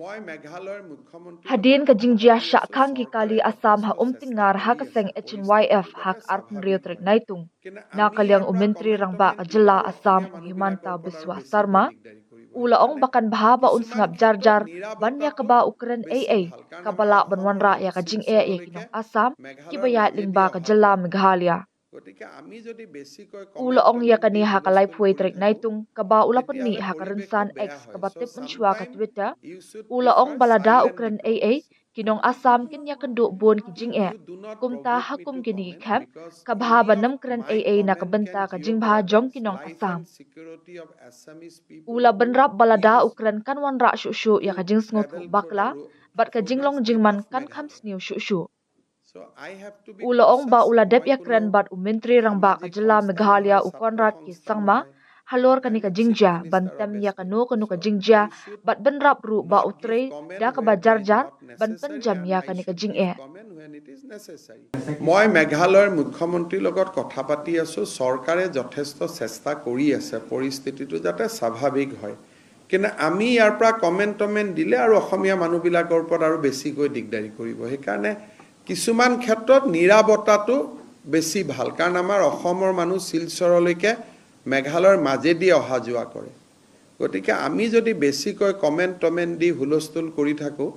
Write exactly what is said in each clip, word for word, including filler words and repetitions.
মই মেঘালয়ৰ মুখ্যমন্ত্ৰী Hadien ka jingjia shah khang ki kali Assam ha Umtyngngar ha ka seng H N Y F ha ka arphew hynriew tarik Naitung, na ka liang u Myntri Rangbah ka jylla Assam u Himanta Biswa Sarma u la ong ba kan bha ba un sngap jar jar ban ïa kaba u kren ei ei kaba lah ban wanrah ïa ka jingeh ïa ki nong Assam kiba ïaid lyngba ka jylla Meghalaya. গতিকে আমি যদি বেছিকৈ U la ong ïa kane ha ka laiphew tarik Naitung kaba u la pynmih ha ka rynsan X kaba tip mynshuwa ka Twitter, u la ong ba lada u kren ei ei, ki nong Assam kin ïakynduh bun ki jingeh. Kumta ha kum kine ki khep, ka bha ba nym kren ei ei na ka bynta ka jingbha jong ki nong Assam. U la bynrap ba lada u kren kan wanrah shuh shuh ïa ka jingsngewthuh bakla bad ka jinglong jingman kan kham sniew shuh shuh. U la ong ba u la dep ïakren bad u Myntri Rangbah ka jylla Meghalaya u Conrad K Sangma halor kane ka jingjia ban tem ïa kano kano ka jingjia bad bynrap ruh ba u trei da kaba jar jar ban pynjem ïa kane ka jingeh. মই মেঘালয়ৰ মুখ্যমন্ত্ৰীৰ লগত কথা পাতি আছো। চৰকাৰে যথেষ্ট চেষ্টা কৰি আছে পৰিস্থিতিটো যাতে স্বাভাৱিক হয়, কিন্তু আমি ইয়াৰ পৰা কমেণ্ট টমেণ্ট দিলে আৰু অসমীয়া মানুহবিলাকৰ ওপৰত আৰু বেছিকৈ দিগদাৰী কৰিব। সেইকাৰণে কিছুমান ক্ষেত্ৰত নিৰাপত্তাটো বেছি ভাল, কাৰণ আমাৰ অসমৰ মানুহ শিলচৰলৈকে মেঘালয়ৰ মাজেদি অহা যোৱা কৰে। গতিকে আমি যদি বেছিকৈ কমেণ্ট টমেণ্ট দি হুলস্থুল কৰি থাকোঁ,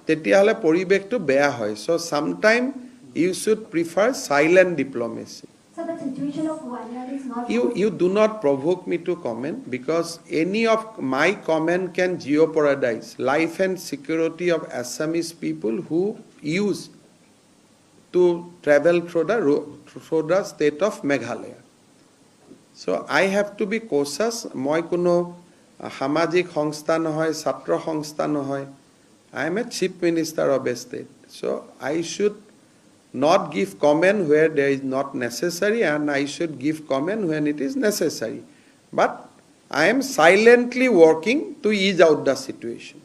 তেতিয়াহ'লে পৰিৱেশটো বেয়া হয়। So sometime you should prefer silent diplomacy. So the situation of Wayanad is not You, you do not provoke me to comment, because any of my comment can jeopardize life and security of Assamese people who use to travel through the ro- through the state of Meghalaya. So I have to be cautious. মই কোনো সামাজিক সংস্থা নহয়, ছাত্ৰ সংস্থা নহয়। I am a chief minister of a state. So I should not give comment where there is not necessary, and I should give comment when it is necessary. But I am silently working to ease out the situation.